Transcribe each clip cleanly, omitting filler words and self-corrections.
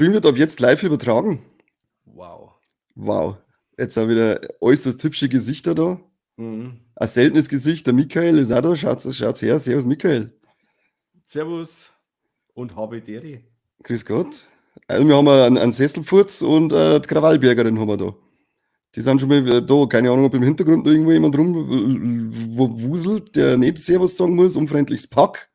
Stream wird ab jetzt live übertragen. Wow. Wow. Jetzt auch wieder äußerst hübsche Gesichter da. Ein seltenes Gesicht. Der Michael ist auch da. Schaut's her. Servus, Michael. Servus und habe Deri. Grüß Gott. Also wir haben einen Sesselfurz und die Krawallbergerin haben wir da. Die sind schon mal da. Keine Ahnung, ob im Hintergrund noch irgendwo jemand rumwuselt, der nicht Servus sagen muss. Unfreundliches Pack.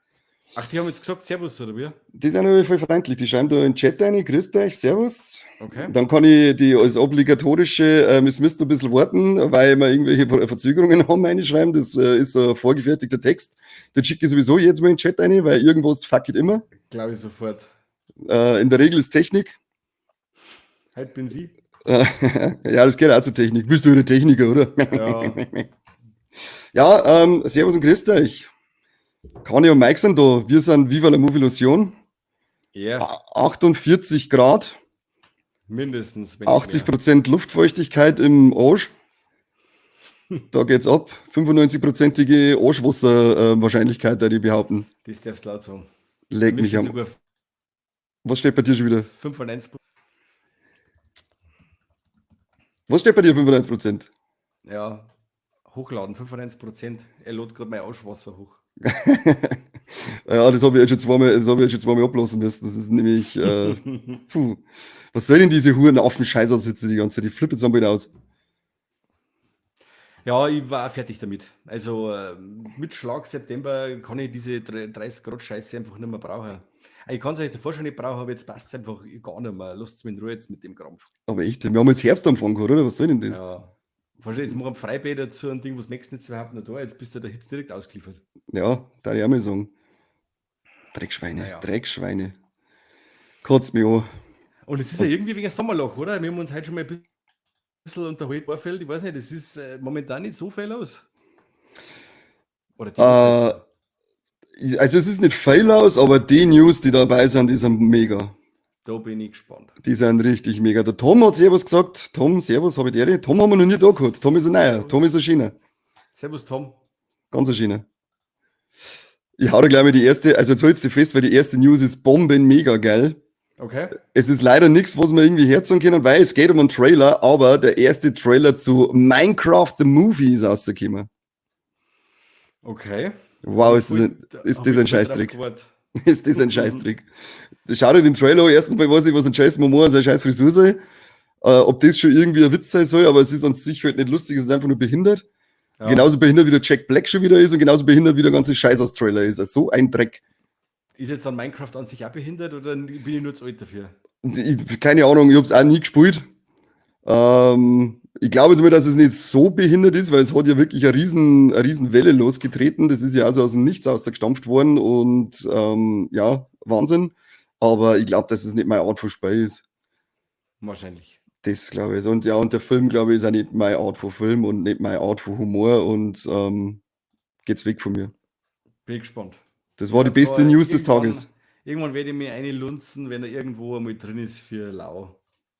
Ach, die haben jetzt gesagt Servus, oder wie? Die sind aber voll freundlich. Die schreiben da in den Chat rein. Grüßt euch, Servus. Okay. Dann kann ich die als obligatorische, es müsst ein bisschen warten, weil wir irgendwelche Verzögerungen haben, reinschreiben. Das ist ein vorgefertigter Text. Den schicke ich sowieso jetzt mal in den Chat rein, weil irgendwas fuck it immer. Glaube ich sofort. In der Regel ist Technik. Heute bin sie. Ja, das gehört auch zur Technik. Bist du eine Techniker, oder? Ja. Ja, Servus und grüßt euch. Kani und Mike sind da. Wir sind Viva la Movilusion. Ja. 48 Grad. Mindestens, wenn nicht 80 mehr. Prozent Luftfeuchtigkeit im Arsch. Da geht's ab. 95-prozentige Arschwasser-Wahrscheinlichkeit, würde ich behaupten. Das darfst du laut sagen. Leg Mir mich steht am. sogar Was steht bei dir schon wieder? 95%. Was steht bei dir 95%? Ja, hochladen, 95%. Er lädt gerade mein Arschwasser hoch. Ja, das habe ich jetzt schon zweimal, das habe ich jetzt schon zweimal ablassen müssen. Das ist nämlich, puh. Was soll denn diese Huren auf dem Scheiß aussitzen die ganze Zeit? Die flippen jetzt wieder aus. Ja, ich war auch fertig damit. Also mit Schlag September kann ich diese 30 Grad Scheiße einfach nicht mehr brauchen. Ich kann es euch davor schon nicht brauchen, aber jetzt passt es einfach gar nicht mehr. Lasst mich in Ruhe jetzt mit dem Krampf. Aber echt, wir haben jetzt Herbstanfang gehabt, oder? Was soll denn das? Ja. Verstehe, jetzt machen wir Freibäder dazu und Ding, was merkst du jetzt überhaupt noch da? Jetzt bist du der Hitze direkt ausgeliefert. Ja, darf ich auch mal sagen. Dreckschweine, Naja. Dreckschweine. Kotzt mich an. Und es ist ja irgendwie wegen Sommerloch, oder? Wir haben uns heute schon mal ein bisschen unterhalten. Vorfeld, ich weiß nicht, es ist momentan nicht so viel los. Oder die Woche. Also es ist nicht viel aus, aber die News, die dabei sind, die sind mega. Da bin ich gespannt. Die sind richtig mega. Der Tom hat Servus gesagt. Tom, Servus, hab ich die Ehre. Tom haben wir noch nie da gehabt. Tom ist ein neuer. Tom ist ein schöner. Servus, Tom. Ganz ein schöner. Ich hau da gleich mal die erste, also jetzt holst du fest, weil die erste News ist bomben mega geil. Okay. Es ist leider nichts, was wir irgendwie herzogen können, weil es geht um einen Trailer, aber der erste Trailer zu Minecraft The Movie ist rausgekommen. Okay. Wow, ist das ein, ist das ein Scheißdreck. Ist das ein Scheißdreck. Schau dir den Trailer an. Erstens mal weiß ich, was ein Jason Momoa seine scheiß Frisur soll. Ob das schon irgendwie ein Witz sein soll, aber es ist an sich halt nicht lustig, es ist einfach nur behindert. Ja. Genauso behindert, wie der Jack Black schon wieder ist und genauso behindert, wie der ganze Scheiß aus Trailer ist. Also so ein Dreck. Ist jetzt dann Minecraft an sich auch behindert oder bin ich nur zu alt dafür? Ich, keine Ahnung, ich hab's auch nie gespielt. Ich glaube jetzt mal, dass es nicht so behindert ist, weil es hat ja wirklich eine riesen Welle losgetreten. Das ist ja auch so aus dem Nichts ausgestampft worden und ja, Wahnsinn. Aber ich glaube, dass es nicht meine Art von Spiel ist. Wahrscheinlich. Das glaube ich. Und ja, und der Film, glaube ich, ist auch nicht meine Art von Film und nicht meine Art von Humor und geht's weg von mir. Bin gespannt. Das war die Also, beste News des irgendwann Tages. Irgendwann werde ich mir eine lunzen, wenn er irgendwo einmal drin ist für lau.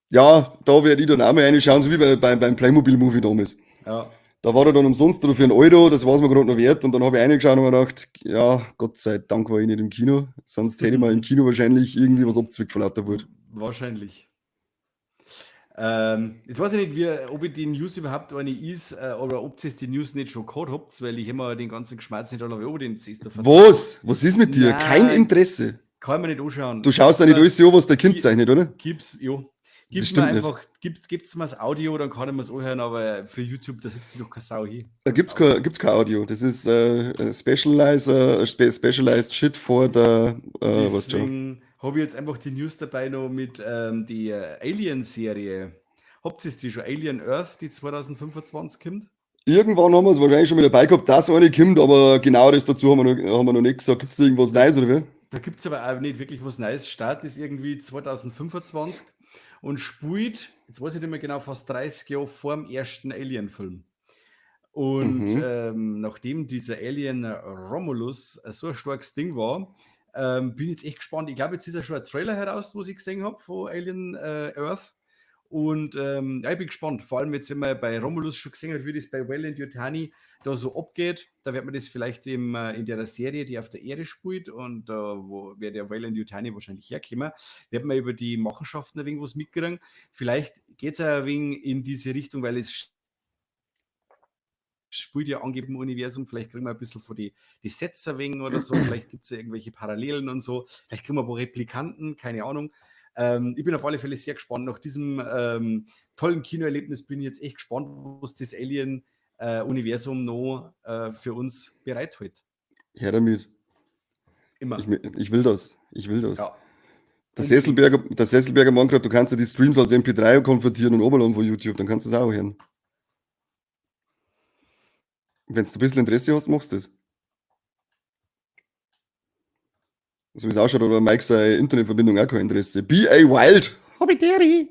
Ja, da werde ich dann auch mal reinschauen, so wie beim Playmobil-Movie damals. Ja. Da war er dann umsonst oder für einen Euro, das war's mir gerade noch wert. Und dann habe ich reingeschaut und mir gedacht, ja, Gott sei Dank war ich nicht im Kino. Sonst hätte ich mir im Kino wahrscheinlich irgendwie was abzwickt vor lauter Wut. Wahrscheinlich. Jetzt weiß ich nicht, ob ich die News überhaupt eine ist, oder ob ihr die News nicht schon gehabt habt, weil ich immer den ganzen Geschmerz nicht alle über den siehst. Was? Was ist mit dir? Nein. Kein Interesse. Kann man nicht anschauen. Du schaust ja nicht alles an, was der Kind zeichnet, oder? Gib's, ja. Das Gib's stimmt mir nicht. einfach, gibt's mir das Audio, dann kann ich mir's anhören, aber für YouTube, da sitzt sich doch keine Sau hin. Da gibt's kein Audio. Das ist specialized Shit for the was schon. Deswegen habe ich jetzt einfach die News dabei noch mit die Alien-Serie. Habt ihr die schon? Alien Earth, die 2025 kommt? Irgendwann haben wir es wahrscheinlich schon mit dabei gehabt, dass eine kommt, aber genau das dazu haben wir noch nicht gesagt. Gibt's da irgendwas Neues oder wie? Da gibt's aber auch nicht wirklich was Neues. Start ist irgendwie 2025 und spielt, jetzt weiß ich nicht mehr genau, fast 30 Jahre vor dem ersten Alien-Film. Und nachdem dieser Alien Romulus so ein starkes Ding war, bin ich jetzt echt gespannt. Ich glaube, jetzt ist ja schon ein Trailer heraus, was ich gesehen hab von Alien Earth. Und ja, ich bin gespannt. Vor allem jetzt, wenn man bei Romulus schon gesehen hat, wie das bei Weyland-Yutani da so abgeht, da wird man das vielleicht in der Serie, die auf der Erde spielt und wo wird der Weyland-Yutani wahrscheinlich herkommen, wird man über die Machenschaften ein wenig was mitkriegen. Vielleicht geht es auch ein wenig in diese Richtung, weil es spielt ja angeblich im Universum, vielleicht kriegen wir ein bisschen von die Sets ein wenig oder so, vielleicht gibt es ja irgendwelche Parallelen und so, vielleicht kriegen wir ein paar Replikanten, keine Ahnung. Ich bin auf alle Fälle sehr gespannt. Nach diesem tollen Kinoerlebnis bin ich jetzt echt gespannt, was das Alien-Universum noch für uns bereithält. Her damit. Immer. Ich will das. Ich will das. Ja. Der Sesselberger meint grad, du kannst ja die Streams als MP3 konvertieren und runterladen von YouTube, dann kannst du es auch hören. Wenn du ein bisschen Interesse hast, machst du das. So wie es ausschaut, hat aber Mike seine Internetverbindung auch kein Interesse. Be a Wild! Habideri!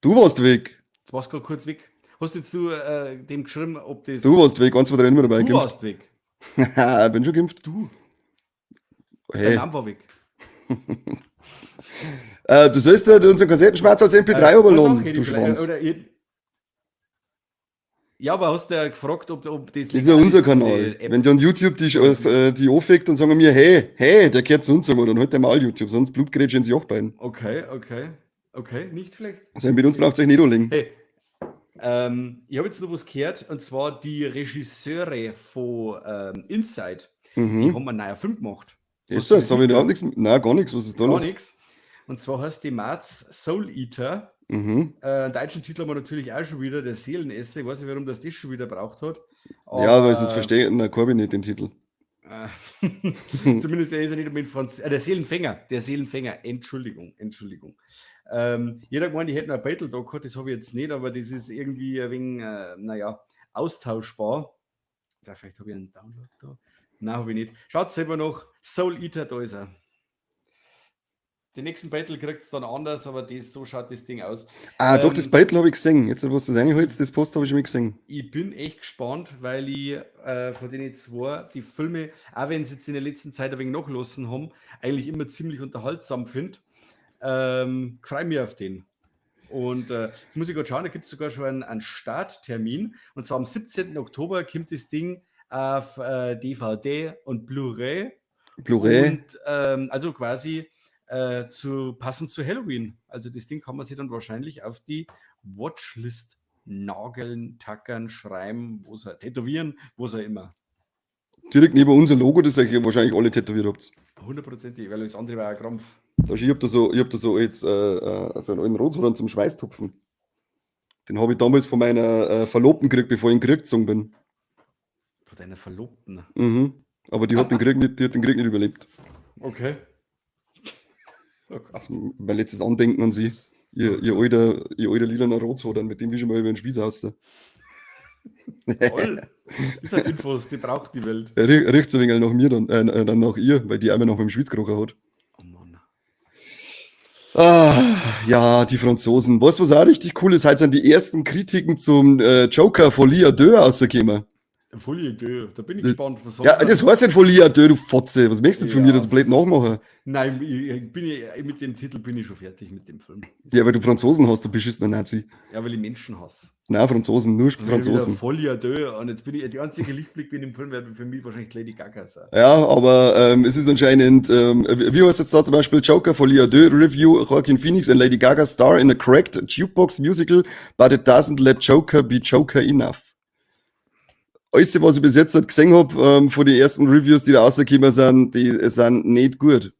Du warst weg. Jetzt warst du gerade kurz weg. Hast jetzt du dem geschrieben, ob das. Du warst weg, 1, 2, 3, immer dabei. Du geimpft. warst weg. Bin schon geimpft. Du. Hey. Der Name war weg. Du sollst ja unseren Kassettenschmerz als MP3 runterladen, Sache, du die vielleicht- Schwanz. Oder, ja, aber hast du ja gefragt, ob das Das ist ja legal unser ist, diese Kanal. App? Wenn dann YouTube die anfickt, dann sagen wir, hey, hey, der gehört zu uns, aber dann halt der mal YouTube, sonst Blutgrätsche ins Jochbein. Okay, nicht schlecht. Also mit uns braucht ihr euch nicht anlegen. Hey, ich habe jetzt noch was gehört, und zwar die Regisseure von Inside, die haben einen neuen Film gemacht. Ist das? Habe ich überhaupt nichts? Nein, gar nichts. Was ist da Gar los? nichts. Und zwar heißt die Mats Soul Eater. Deutschen Titel haben wir natürlich auch schon wieder, der Seelenesser. Ich weiß nicht, warum das schon wieder braucht hat. Ja, weil ich es Aber, nicht verstehe. Na, Corby nicht den Titel. Zumindest er ist ja nicht mit Franz, der Seelenfänger, der Seelenfänger, Entschuldigung, Entschuldigung. Jeder gemeint, ich hätte noch ein Battle Dog gehabt, das habe ich jetzt nicht, aber das ist irgendwie ein wenig, naja, austauschbar. Da, vielleicht habe ich einen Download da. Nein, habe ich nicht. Schaut selber noch, Soul Eater, da ist er. Den nächsten Battle kriegt es dann anders, aber das, so schaut das Ding aus. Ah, doch, das Battle habe ich gesehen. Jetzt, was du das reinholst, das Post habe ich schon mal gesehen. Ich bin echt gespannt, weil ich von den zwei die Filme, auch wenn sie jetzt in der letzten Zeit ein wenig nachgelassen haben, eigentlich immer ziemlich unterhaltsam finde. Freue mich auf den. Und jetzt muss ich grad schauen, da gibt's sogar schon einen Starttermin. Und zwar am 17. Oktober kommt das Ding auf DVD und Blu-ray. Blu-ray. Und also quasi passend zu Halloween. Also das Ding kann man sich dann wahrscheinlich auf die Watchlist nageln, tackern, schreiben, wo es tätowieren, wo es auch immer. Direkt neben unser Logo, das euch wahrscheinlich alle tätowiert habt. Hundertprozentig, weil das andere war ja Krampf. Da, ich hab da so, ich hab da so jetzt so einen alten Rotshorn zum Schweißtupfen. Den hab ich damals von meiner Verlobten gekriegt, bevor ich in den Krieg gezogen bin. Von deiner Verlobten? Mhm. Aber die hat den Krieg nicht, die hat den Krieg nicht überlebt. Okay. Oh Gott. Das ist mein letztes Andenken an sie. Ihr alter lilaner Rotshodern, mit dem wir schon mal über den Spieß raus. Toll. Das sind Infos, die braucht die Welt. Ja, riecht so ein wenig nach mir dann nach ihr, weil die einmal noch beim Schweiz gerochen hat. Oh Mann. Ah, ja, die Franzosen. Weißt du, was auch richtig cool ist? Heute sind die ersten Kritiken zum Joker Folie à Deux rausgekommen. Folie à Deux, da bin ich gespannt. Was Ja, sagst du? das heißt nicht Folie à Deux, du Fotze. Was möchtest du von mir, Ja. das blöd nachmachen? Nein, mit dem Titel bin ich schon fertig mit dem Film. Ja, weil du Franzosen hast, du beschissener Nazi. Ja, weil ich Menschen hasse. Nein, Franzosen, nur Dann bin ich wieder Franzosen. Folie à Deux und jetzt bin ich, die einzige Lichtblick in dem Film wird für mich wahrscheinlich Lady Gaga sein. Ja, aber es ist anscheinend, wie heißt jetzt da zum Beispiel Joker Folie à Deux Review, Joaquin Phoenix and Lady Gaga star in a cracked Jukebox Musical, but it doesn't let Joker be Joker enough. Alles, was ich bis jetzt halt gesehen hab, von den ersten Reviews, die da rausgekommen sind, die sind nicht gut.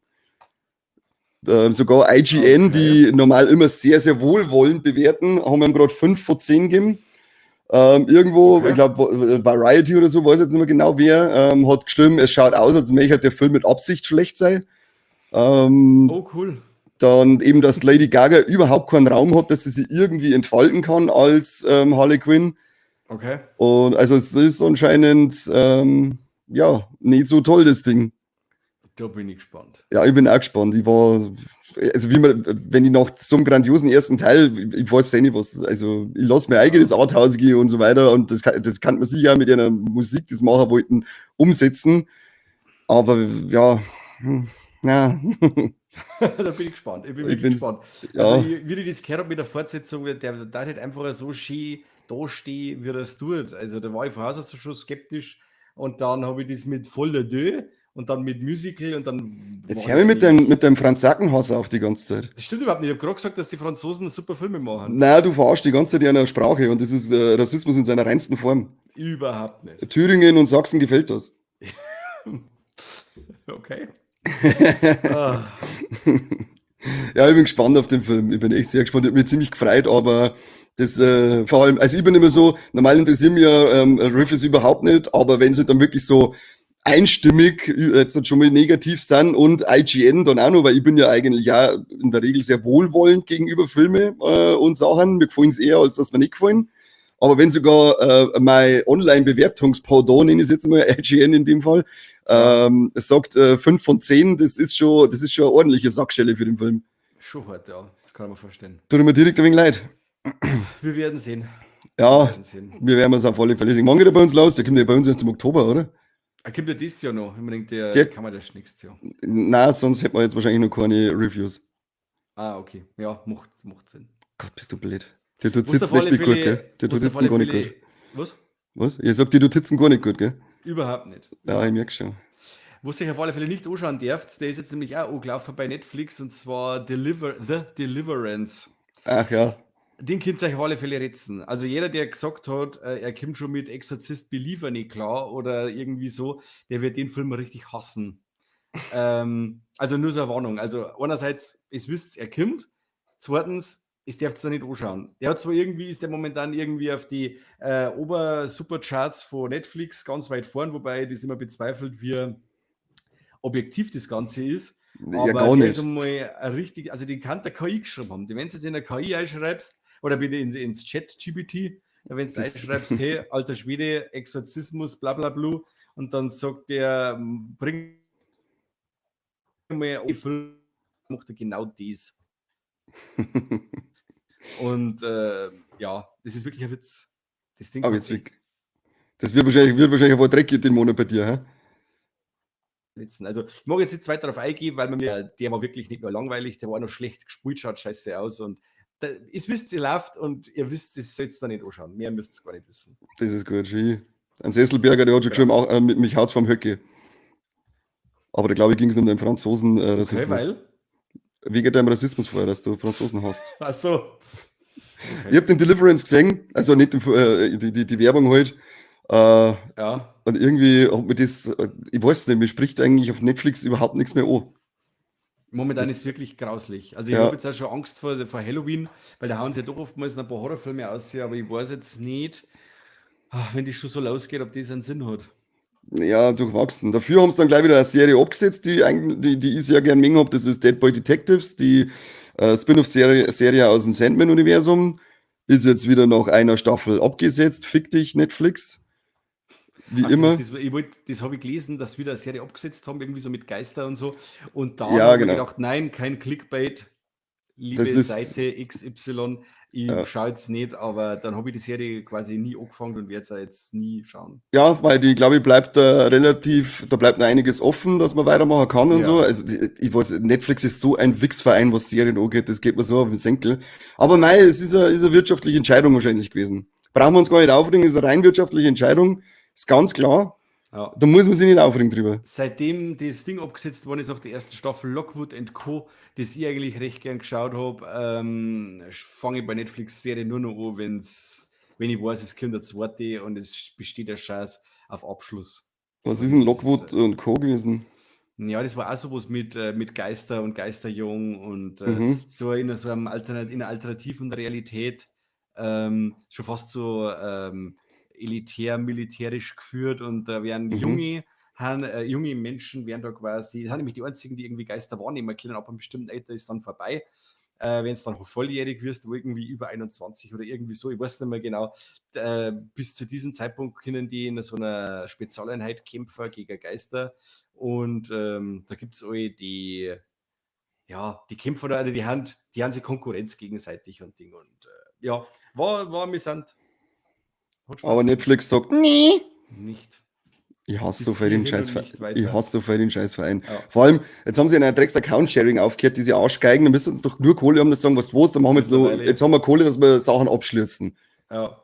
Sogar IGN, die normal immer sehr, sehr wohlwollend bewerten, haben ihm grad 5 von 10 gegeben. Irgendwo, ich glaub, Variety oder so, weiß jetzt nicht mehr genau wer, hat geschrieben, es schaut aus, als möchte der Film mit Absicht schlecht sein. Oh, cool. Dann eben, dass Lady Gaga überhaupt keinen Raum hat, dass sie sich irgendwie entfalten kann als Harley Quinn. Und also es ist anscheinend ja, nicht so toll, das Ding. Da bin ich gespannt. Ja, ich bin auch gespannt. Ich war, also wie man, wenn ich nach so einem grandiosen ersten Teil, ich weiß ja nicht, was, also ich lass mein eigenes Arthouse gehen und so weiter und das kann man sicher auch mit einer Musik, die sie machen wollten, umsetzen. Aber ja. Ja. Da bin ich gespannt. Ich bin Ich wirklich bin's gespannt. Ja. Also, ich, wie ich das gehört habe mit der Fortsetzung, der da halt einfach so schön da stehen, wie das tut. Also, da war ich von Haus aus schon skeptisch und dann habe ich das mit voller Dö und dann mit Musical und dann Jetzt war hör ich mich mit eigentlich. deinem Franz Sackenhass auf die ganze Zeit. Das stimmt überhaupt nicht. Ich habe gerade gesagt, dass die Franzosen super Filme machen. Nein, du verarschst die ganze Zeit in einer Sprache und das ist Rassismus in seiner reinsten Form. Überhaupt nicht. Thüringen und Sachsen gefällt das. Okay. Ah. Ja, ich bin gespannt auf den Film. Ich bin echt sehr gespannt. Ich hab mich ziemlich gefreut, aber das vor allem, also ich bin immer so, normal interessieren mich ja Reviews überhaupt nicht, aber wenn sie dann wirklich so einstimmig jetzt schon mal negativ sind und IGN dann auch noch, weil ich bin ja eigentlich auch in der Regel sehr wohlwollend gegenüber Filme und Sachen. Mir gefallen es eher, als dass mir nicht gefallen. Aber wenn sogar mein Online-Bewertungspardon, nenne ich es jetzt mal, IGN in dem Fall, sagt 5 von 10, das ist schon eine ordentliche Sackschelle für den Film. Schon hart, ja. Das kann man vorstellen. Tut mir direkt ein wenig leid. Wir werden sehen. Ja, Wir werden sehen. wir werden es auf alle Fälle sehen. Wann geht er bei uns los? Der kommt ja bei uns erst im Oktober, oder? Er kommt ja dieses Jahr noch. Ich meine, der kann man das nächstes Jahr. Nein, sonst hätten wir jetzt wahrscheinlich noch keine Reviews. Ah, okay. Ja, macht Sinn. Gott, bist du blöd. Dir tut Was Sitzen auf alle echt nicht gut, Fälle gell? Dir tut was auf Sitzen alle gar nicht Fälle gut. Was? Was? Ich sag, dir tut Sitzen gar nicht gut, gell? Überhaupt nicht. Ja, ich merk schon. Was sich auf alle Fälle nicht anschauen darf, der ist jetzt nämlich auch angelaufen bei Netflix und zwar The Deliverance. Ach ja. Den könnt ihr euch auf alle Fälle retzen. Also jeder, der gesagt hat, er kommt schon mit Exorcist Believer nicht klar oder irgendwie so, der wird den Film richtig hassen. Also nur so eine Warnung. Also einerseits, es wisst, er kommt. Zweitens, es darf da nicht anschauen. Der hat zwar irgendwie, ist der momentan irgendwie auf die Ober-Supercharts von Netflix ganz weit vorn, wobei das immer bezweifelt, wie objektiv das Ganze ist. Ja, Aber gar der nicht. ist einmal richtig, also den kann der KI geschrieben haben. Wenn du jetzt in der KI einschreibst, oder bitte ins Chat-GPT, wenn du Das einschreibst, hey, alter Schwede, Exorzismus, bla bla bla, und dann sagt der, bring mir einen Film, macht er genau das. Und ja, das ist wirklich ein Witz. Das Ding Aber hat jetzt echt weg. Das wird wahrscheinlich ein paar Dreck den Monat bei dir, hä? Letzten. Also ich mag jetzt nicht weiter darauf eingehen, weil man mir, der war wirklich nicht nur langweilig, der war noch schlecht gespielt, schaut scheiße aus und da, ihr wisst, ihr läuft und ihr wisst, es sollt's da nicht anschauen. Mehr müsst ihr gar nicht wissen. Das ist gut, schön. Ein Sesselberger, der hat schon geschrieben, auch mit mich haut's vom Höcke. Aber da glaube ich, ging's um den Franzosen Okay, Rassismus. weil? Wegen deinem Rassismus vorher, dass du Franzosen hast. Ach so. Okay. Ich hab den Deliverance gesehen, also nicht den die Werbung halt. Und irgendwie hat mir das, ich weiß nicht, mir spricht eigentlich auf Netflix überhaupt nichts mehr an. Momentan Das ist es wirklich grauslich. Also ich habe jetzt auch schon Angst vor Halloween, weil da hauen sie ja doch oftmals ein paar Horrorfilme aus, aber ich weiß jetzt nicht, wenn die schon so losgeht, ob das einen Sinn hat. Ja, durchwachsen. Dafür haben sie dann gleich wieder eine Serie abgesetzt, die ich sehr gern mögen hab. Das ist Dead Boy Detectives, die Spin-off-Serie Serie aus dem Sandman-Universum. Ist jetzt wieder nach einer Staffel abgesetzt. Fick dich, Netflix. Wie Ach, immer. Das habe ich gelesen, dass wir da eine Serie abgesetzt haben, irgendwie so mit Geister und so. Und da habe ich gedacht, nein, kein Clickbait, liebe Das ist Seite XY, ich schaue jetzt nicht, aber dann habe ich die Serie quasi nie angefangen und werde es auch jetzt nie schauen. Ja, weil die, glaube ich, bleibt da relativ, da bleibt noch einiges offen, dass man weitermachen kann und so. Also, die, ich weiß, Netflix ist so ein Wichsverein, was Serien angeht, das geht mir so auf den Senkel. Aber mei, es ist eine wirtschaftliche Entscheidung wahrscheinlich gewesen. Brauchen wir uns gar nicht aufregen, ist eine rein wirtschaftliche Entscheidung. Ist ganz klar. Da muss man sich nicht aufregen drüber. Seitdem das Ding abgesetzt worden ist, nach der ersten Staffel Lockwood and Co., das ich eigentlich recht gern geschaut hab, fange ich bei Netflix-Serie nur noch an, wenn ich weiß, es kommt der zweite und es besteht der Chance auf Abschluss. Was ist denn Lockwood und Co. gewesen? Ja, das war auch sowas mit Geister und Geisterjung und so in so einem in einer alternativen Realität, schon fast so elitär, militärisch geführt und da werden junge Menschen werden da quasi, das sind nämlich die einzigen, die irgendwie Geister wahrnehmen können, ab einem bestimmten Alter ist dann vorbei. Wenn's dann volljährig wirst, wo irgendwie über 21 oder irgendwie so, ich weiß nicht mehr genau, bis zu diesem Zeitpunkt können die in so einer Spezialeinheit kämpfen gegen Geister und da gibt's alle die, ja, die kämpfen da, also die haben, die haben sich Konkurrenz gegenseitig und Ding und ja, war amüsant. Hat Spaß Aber gemacht. Netflix sagt, nee. Nicht. Ich hasse so viel den Scheiß Ich hasse so viel den Scheißverein. Ja. Vor allem, jetzt haben sie in drecks Account-Sharing aufgehört, diese Arschgeigen, dann müssen sie doch nur Kohle haben, das sagen, was was, dann machen wir jetzt noch, jetzt haben wir Kohle, dass wir Sachen abschließen. Ja.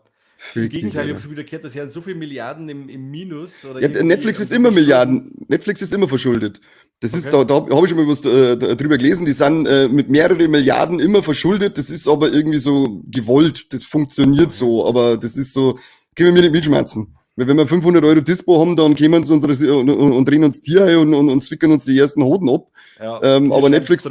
Im Gegenteil, ich habe schon wieder gehört, dass ja so viele Milliarden im Minus. Oder ja, Netflix ist immer Milliarden. Netflix ist immer verschuldet. Das okay. ist, da habe ich schon mal was drüber gelesen, die sind mit mehreren Milliarden immer verschuldet, das ist aber irgendwie so gewollt, das funktioniert okay. so, aber das ist so, können wir mir nicht mitschmerzen. Wenn wir 500 Euro Dispo haben, dann kommen sie und drehen uns Tier ein und zwickern uns die ersten Hoden ab. Ja, aber Netflix,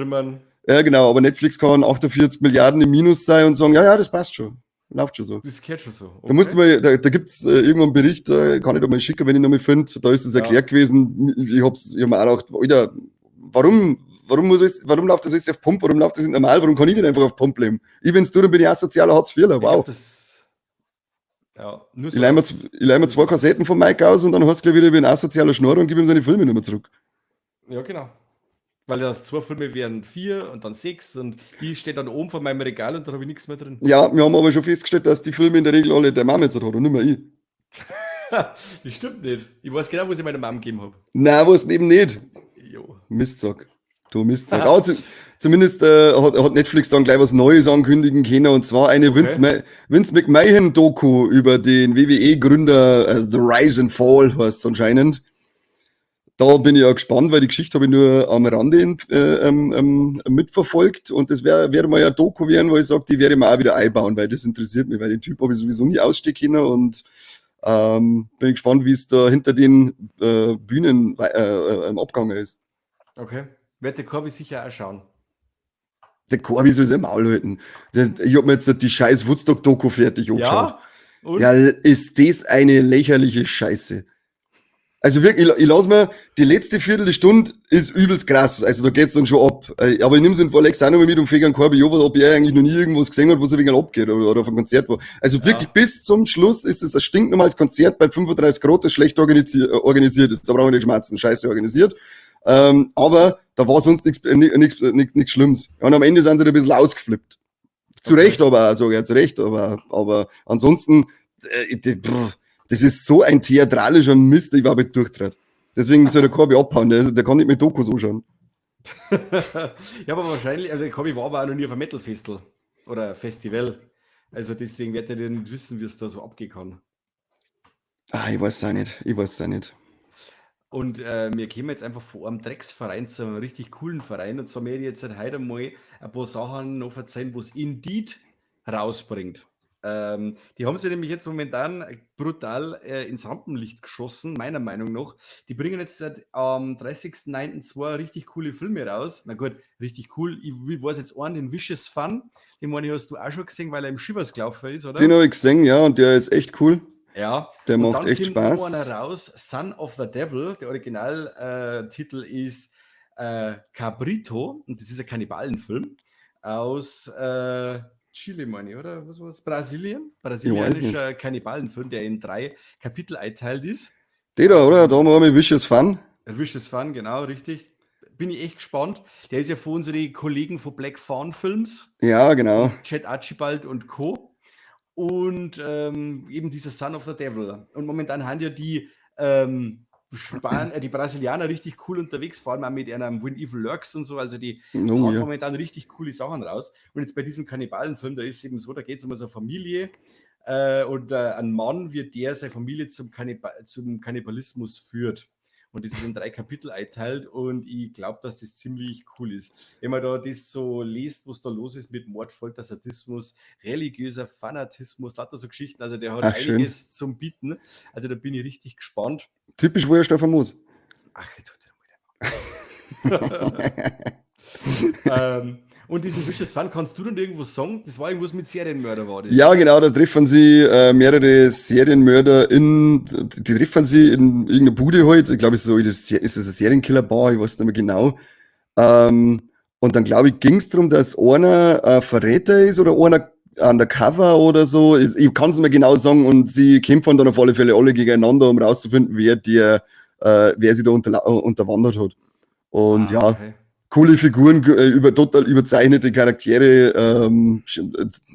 ja genau, aber Netflix kann 48 Milliarden im Minus sein und sagen, ja, ja, das passt schon. Läuft schon so. Das gehört schon so. Okay. Da musst du mal, da gibt's irgendwann einen Bericht, kann ich da mal schicken, wenn ich noch mal finde, da ist es erklärt gewesen. Ich hab mir auch gedacht, Alter, warum warum läuft das alles auf Pump, warum läuft das nicht normal, warum kann ich nicht einfach auf Pump leben? Ich, wenn's tue, dann bin ich auch sozialer Hartz-IVler, wow. Das, ja, nur so. Ich leih mir 2 Kassetten von Mike aus und dann heißt es gleich wieder, ich bin asozialer Schnorrer und gebe ihm seine Filme nicht mehr zurück. Ja, genau. Weil das 2 Filme wären 4 und dann 6 und die steht dann oben vor meinem Regal und da habe ich nichts mehr drin. Ja, wir haben aber schon festgestellt, dass die Filme in der Regel alle der Mama jetzt hat und nicht mehr ich. Das stimmt nicht. Ich weiß genau, was ich meiner Mom gegeben habe. Nein, weiß eben nicht. Jo. Mistsack. Du Mistsack. Aber zumindest hat Netflix dann gleich was Neues ankündigen können, und zwar eine Vince McMahon-Doku über den WWE-Gründer, The Rise and Fall heißt es anscheinend. Da bin ich ja gespannt, weil die Geschichte habe ich nur am Rande mitverfolgt, und das wäre mal ja Doku werden, wo ich sage, die werde ich mir auch wieder einbauen, weil das interessiert mich, weil den Typ habe ich sowieso nie ausstehen können, und bin ich gespannt, wie es da hinter den Bühnen abgegangen ist. Okay, wird der Corby sicher auch schauen. Der Corby soll sein Maul halten. Ich hab mir jetzt die scheiß Woodstock-Doku fertig angeschaut. Ja? Und? Ja, ist das eine lächerliche Scheiße. Also wirklich, ich lass mir, die letzte Viertelstunde ist übelst krass. Also da geht's dann schon ab. Aber ich nehm's in Vorlex auch noch mal mit und feg an Corby Job, ob er eigentlich noch nie irgendwas gesehen hat, wo es ein wenig abgeht oder auf einem Konzert war. Also wirklich bis zum Schluss ist es ein stinknormales Konzert bei 35 Grad, das schlecht organisiert ist. Da brauchen wir nicht schmerzen, scheiße organisiert. Aber da war sonst nichts Schlimmes. Und am Ende sind sie da ein bisschen ausgeflippt. Zu Recht aber auch, sag ich, zu Recht, aber ansonsten, das ist so ein theatralischer Mist, ich war aber durchtrat. Deswegen soll der Corby abhauen, der kann nicht mit Dokus anschauen. Ja, aber wahrscheinlich, also der Corby war aber auch noch nie auf einem Metal-Festival oder Festival. Also deswegen wird er nicht wissen, wie es da so abgehen kann. Ah, ich weiß es auch nicht. Ich weiß es auch nicht. Und wir kommen jetzt einfach von einem Drecksverein zu einem richtig coolen Verein. Und zwar werde ich jetzt heute mal ein paar Sachen noch verzeihen, was Indeed rausbringt. Die haben sich nämlich jetzt momentan brutal ins Rampenlicht geschossen, meiner Meinung nach. Die bringen jetzt seit am 30.09 2 richtig coole Filme raus. Na gut, richtig cool. Ich weiß jetzt einen, den Vicious Fun. Den meine ich, hast du auch schon gesehen, weil er im Shivers gelaufen ist, oder? Den habe ich gesehen, ja, und der ist echt cool. Ja. Der Und macht dann echt kommt Spaß. noch einer raus, Son of the Devil. Der Originaltitel ist Cabrito. Und das ist ein Kannibalenfilm aus Chile, meine ich, oder? Was war's? Brasilien? Ich weiß Brasilianischer nicht. Kannibalenfilm, der in 3 Kapitel eingeteilt ist. Der da, oder? Da haben wir einmal Vicious Fun. Vicious Fun, genau, richtig. Bin ich echt gespannt. Der ist ja von unseren Kollegen von Black Fawn Films. Ja, genau. Chad Archibald und Co. Und eben dieser Son of the Devil. Und momentan haben ja die Brasilianer richtig cool unterwegs, vor allem auch mit einem When Evil Lurks und so, also die hauen momentan richtig coole Sachen raus. Und jetzt bei diesem Kannibalenfilm, da ist es eben so, da geht's um so eine Familie und ein Mann, wie der seine Familie zum Kannibalismus führt. Und das ist in 3 Kapitel eingeteilt und ich glaub, dass das ziemlich cool ist. Wenn man da das so liest, was da los ist mit Mord, Folter, Sadismus, religiöser Fanatismus, lauter so Geschichten, also der hat Ach, schön. einiges zum Bieten. Also da bin ich richtig gespannt. Typisch, wo er Stefan muss. Ach, jetzt tut er mal. Und diesen Vicious Fun, kannst du denn irgendwo sagen? Das war irgendwas mit Serienmörder, war das? Ja, genau, da treffen sie mehrere Serienmörder in, die treffen sie in irgendeiner Bude halt. Ich glaube, ist das eine Serienkiller-Bar, ich weiß nicht mehr genau. Und dann, glaube ich, ging's darum, dass einer Verräter ist oder einer undercover oder so. Ich kann's nicht mehr genau sagen. Und sie kämpfen dann auf alle Fälle alle gegeneinander, um rauszufinden, wer sie da unterwandert hat. Und ja, coole Figuren, total überzeichnete Charaktere,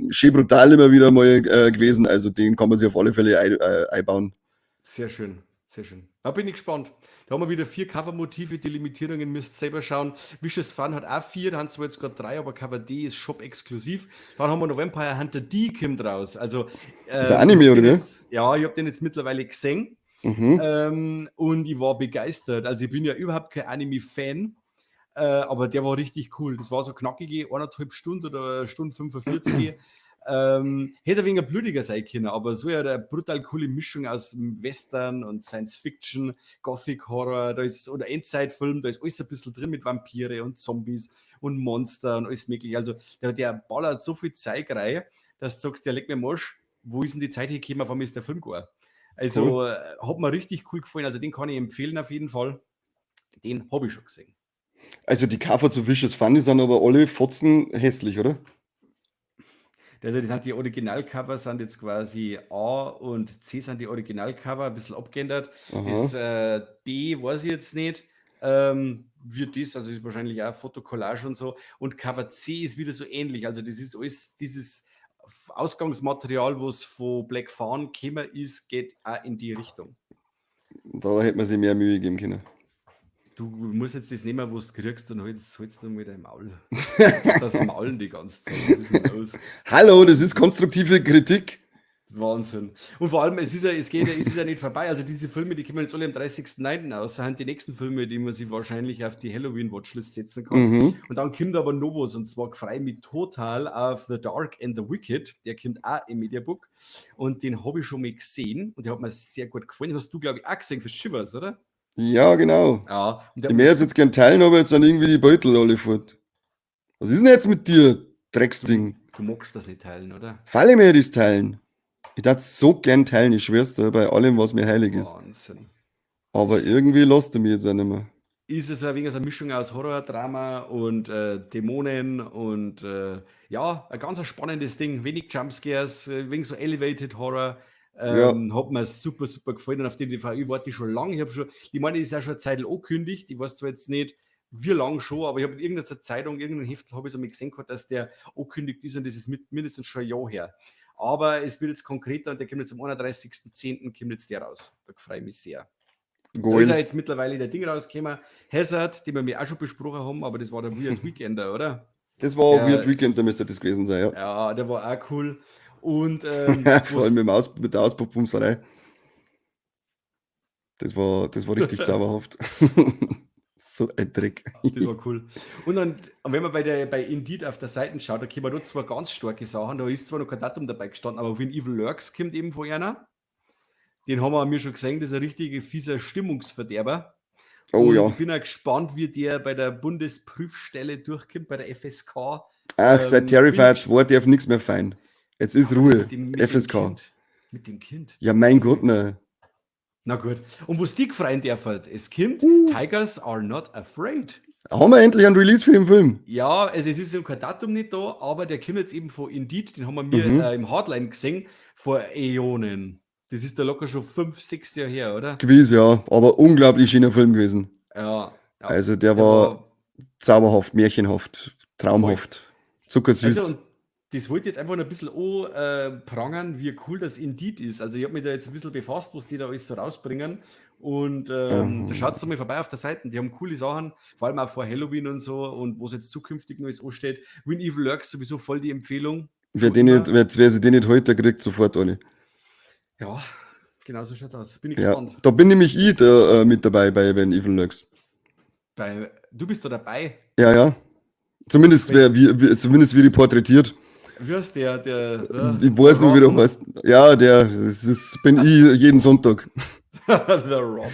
schön brutal immer wieder mal gewesen. Also den kann man sich auf alle Fälle einbauen. Sehr schön, Sehr schön. Da bin ich gespannt. Da haben wir wieder 4 Cover-Motive, die Limitierungen müsst ihr selber schauen. Vicious Fun hat auch 4, da haben zwar jetzt gerade 3, aber Cover D ist Shop-exklusiv. Dann haben wir noch Vampire Hunter D kommt raus. Also, Ist ein Anime, oder wie? Ja, ich hab den jetzt mittlerweile gesehen. Und ich war begeistert. Also ich bin ja überhaupt kein Anime-Fan, aber der war richtig cool. Das war so knackige 1,5 Stunden oder Stunde 45. Hätte ein wenig blutiger sein können, aber so ja eine brutal coole Mischung aus Western und Science Fiction, Gothic Horror, da ist, oder Endzeitfilm, da ist alles ein bisschen drin mit Vampire und Zombies und Monster und alles mögliche. Also der ballert so viel Zeug rein, dass du sagst, der legt mir Marsch, wo ist denn die Zeit hergekommen, auf einmal ist der Film geworden. Also Cool. Hat mir richtig cool gefallen, also den kann ich empfehlen auf jeden Fall. Den hab ich schon gesehen. Also die Cover zu Vicious Fun sind aber alle Fotzen hässlich, oder? Also das sind die Originalcover, sind jetzt quasi A und C sind die Originalcover, ein bisschen abgeändert. Das B weiß ich jetzt nicht. Wird das, also ist wahrscheinlich auch Fotokollage und so. Und Cover C ist wieder so ähnlich. Also das ist alles dieses Ausgangsmaterial, was von Black Fawn gekommen ist, geht auch in die Richtung. Da hätte man sich mehr Mühe geben können. Du musst jetzt das nehmen, was du kriegst, dann hältst du mit deinem Maul. Das Maulen die ganze Zeit. Was ist denn los? Hallo, das ist konstruktive Kritik. Wahnsinn. Und vor allem, es ist ja nicht vorbei. Also diese Filme, die kommen jetzt alle am 30.09 raus. Das sind die nächsten Filme, die man sich wahrscheinlich auf die Halloween-Watchlist setzen kann. Und dann kommt aber noch was, und zwar freu mich total auf The Dark and the Wicked. Der kommt auch im Mediabook. Und den habe ich schon mal gesehen und der hat mir sehr gut gefallen. Den hast du, glaub ich, auch gesehen für Shivers, oder? Ja, genau. Ja, und der Ich möchte jetzt gern teilen, aber jetzt sind irgendwie die Beutel alle fort. Was ist denn jetzt mit dir, Drecksding? Du magst das nicht teilen, oder? Falle mir das teilen. Ich darf so gern teilen, ich schwör's dir, bei allem, was mir heilig ist. Wahnsinn. Aber irgendwie lässt du mich jetzt auch nicht mehr. Ist es ein wenig so eine Mischung aus Horror, Drama und Dämonen und ja, ein ganz spannendes Ding. Wenig Jumpscares, wenig so Elevated Horror. Hat mir super, super gefallen und auf den DVD warte ich schon lange. Ich hab schon, ich meine, die ist auch schon eine Zeit angekündigt. Ich weiß zwar jetzt nicht, wie lange schon, aber ich hab in irgendeiner Zeitung, irgendeinem Heftel habe ich so mal gesehen gehabt, dass der angekündigt ist und das ist mindestens schon ein Jahr her. Aber es wird jetzt konkreter und der kommt jetzt am 31.10 kommt jetzt der raus. Da freue ich mich sehr. Da Goal. ist ja jetzt mittlerweile der Ding rausgekommen. Hazard, den wir mir auch schon besprochen haben, aber das war der Weird Weekender, oder? Das war Weird Weekender, müsste das gewesen sein, ja. Ja, der war auch cool. Und vor allem mit der Auspuffbumserei. Das war richtig zauberhaft. So ein Dreck. Das war cool. Und wenn man bei Indeed auf der Seite schaut, da kommen da zwar ganz starke Sachen, da ist zwar noch kein Datum dabei gestanden, aber When Evil Lurks kommt eben von einer. Den haben wir mir schon gesehen, das ist ein richtiger fieser Stimmungsverderber. Oh Und ja. ich bin auch gespannt, wie der bei der Bundesprüfstelle durchkommt, bei der FSK. Ach, seit Terrifier 2 darf nichts mehr fein. Jetzt ist Aber Ruhe. mit dem FSK. Kind. Mit dem Kind. Ja, mein Gott, ne. Na gut. Und was die gefreut dürfen, es kommt, Tigers are not afraid. Haben wir endlich einen Release für den Film? Ja, also es ist ja kein Datum nicht da, aber der kommt jetzt eben von Indeed, den haben wir mir im Hardline gesehen, vor Äonen. Das ist da locker schon 5, 6 Jahre her, oder? Gewiss, ja. Aber unglaublich schöner Film gewesen. Ja, ja. Also der Der war war zauberhaft, märchenhaft, traumhaft, Voll. zuckersüß. Also, und das wollte ich jetzt einfach noch ein bisschen an prangern, wie cool das Indeed ist. Also ich hab mich da jetzt ein bisschen befasst, was die da alles so rausbringen. Und da schaut's mal vorbei auf der Seite. Die haben coole Sachen, vor allem auch vor Halloween und so und was jetzt zukünftig noch alles ansteht. When Evil Lurks sowieso voll die Empfehlung. Wer Schon den immer. nicht, wer, wer sich den nicht heute kriegt, sofort alle. Ja, genau so schaut's aus. Bin ich Ja, gespannt. da bin nämlich ich da mit dabei bei When Evil Lurks. Du bist da dabei? Ja, ja. Zumindest, wer, wie, wie, zumindest wie die porträtiert. Wie heißt der? Der Ich weiß noch, wie der Rotten. heißt. Ja, der, das ist, bin ich jeden Sonntag. The Rock.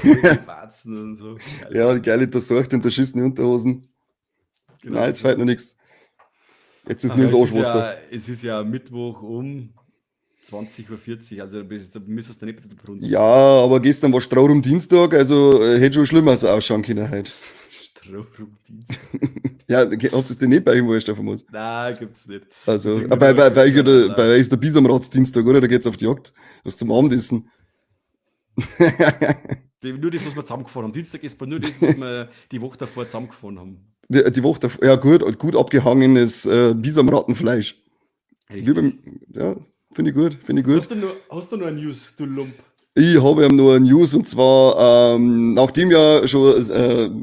Die Warzen und so. Geil. Ja, die geile durchseuchte und erschissene Unterhosen. Genau. Nein, jetzt fällt noch nichts. Jetzt ist Ach nur ja, das es ist Arschwasser. ja, es ist ja Mittwoch um 20:40 Uhr, also da müsstest du nicht mit der Brunst. Ja, aber gestern war Strohrum Dienstag, also hätte schon schlimmer ausschauen können heute. Strohrum Dienstag. Ja, habt ihr es denn nicht bei euch, wo ich da muss? Nein, gibt's nicht. Also, Irgendwie nur gibt's ja, bei euch ist der Bisamratsdienstag, oder? Da geht's auf die Jagd. Was zum Abendessen. Nur das, was wir zusammengefahren haben. Dienstag ist nur das, was wir die Woche davor zusammengefahren haben. Die Woche davor, ja gut, gut abgehangenes Bisamrattenfleisch. Richtig. Wie beim, ja, finde ich gut, finde ich gut. Hast du noch eine News, du Lump? Ich habe eben nur eine News und zwar, nachdem ja schon,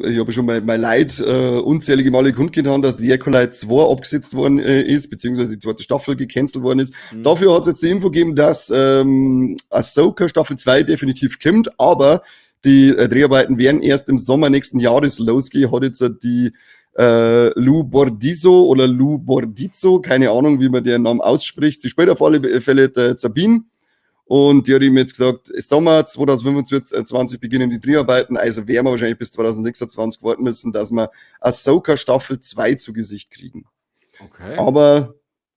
ich habe schon mein Leid unzählige Male kundgetan, dass The Acolyte 2 abgesetzt worden ist, beziehungsweise die zweite Staffel gecancelt worden ist. Dafür hat es jetzt die Info gegeben, dass Ahsoka Staffel 2 definitiv kommt, aber die Dreharbeiten werden erst im Sommer nächsten Jahres losgehen, hat jetzt die Lou Bordizzo oder Lou Bordizzo, keine Ahnung, wie man den Namen ausspricht. Sie spielt auf alle Fälle der Sabine. Und die hat ihm jetzt gesagt, Sommer 2025 beginnen die Dreharbeiten, also werden wir wahrscheinlich bis 2026 warten müssen, dass wir Ahsoka Staffel 2 zu Gesicht kriegen. Okay. Aber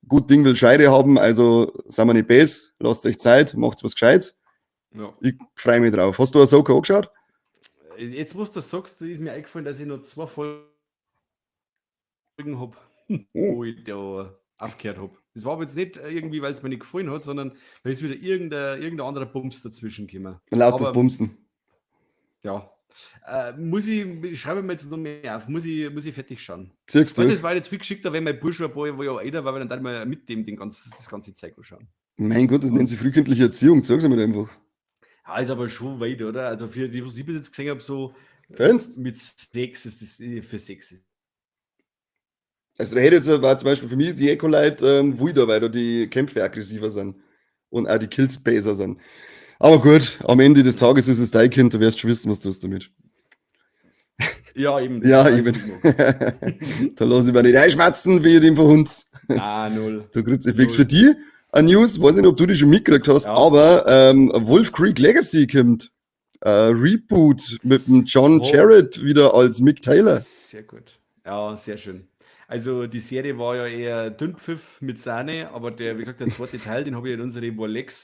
gut Ding will Scheide haben, also sind wir nicht böse, lasst euch Zeit, macht's was Gescheites. Ja. Ich freu mich drauf. Hast du Ahsoka angeschaut? Jetzt, wo du das sagst, ist mir eingefallen, dass ich noch 2 Folgen hab, wo ich da aufgehört hab. Das war aber jetzt nicht irgendwie, weil's mir nicht gefallen hat, sondern da ist wieder irgendein anderer Bums dazwischen gekommen. Lautes Aber Bumsen. Ja. Muss ich, ich schreibe mir jetzt noch mehr auf, muss ich fertig schauen. Ziehst du? Weißt du, es war jetzt viel geschickter, wenn mein Bursch schon ein paar Jahre älter war, weil dann darf ich mit dem das ganze Zeug anschauen. Mein Gott, das nennt sich frühkindliche Erziehung, sag's mir einfach. Ja, ist aber schon weit, oder? Also für die, was ich bis jetzt gesehen hab, so Findest? mit 6 ist das für 6. Also da hätte jetzt, war zum Beispiel für mich die Acolyte wilder, weil da die Kämpfe aggressiver sind und auch die Kills besser sind. Aber gut, am Ende des Tages ist es dein Kind, du wirst schon wissen, was du tust damit. Ja, eben. Ja, Das eben. weiß ich noch. Da lass ich mir nicht einschmerzen, wie dem Verhunz. Ah, null. Du Kruzifix. Null. Für die eine News, weiß nicht, ob du die schon mitgekriegt hast, Ja. aber Wolf Creek Legacy kommt. Reboot mit dem John Oh. Jarratt wieder als Mick Taylor. Sehr gut. Ja, sehr schön. Also die Serie war ja eher Dünnpfiff mit Sahne, aber der, wie gesagt, der zweite Teil, den habe ich in unserem Warlex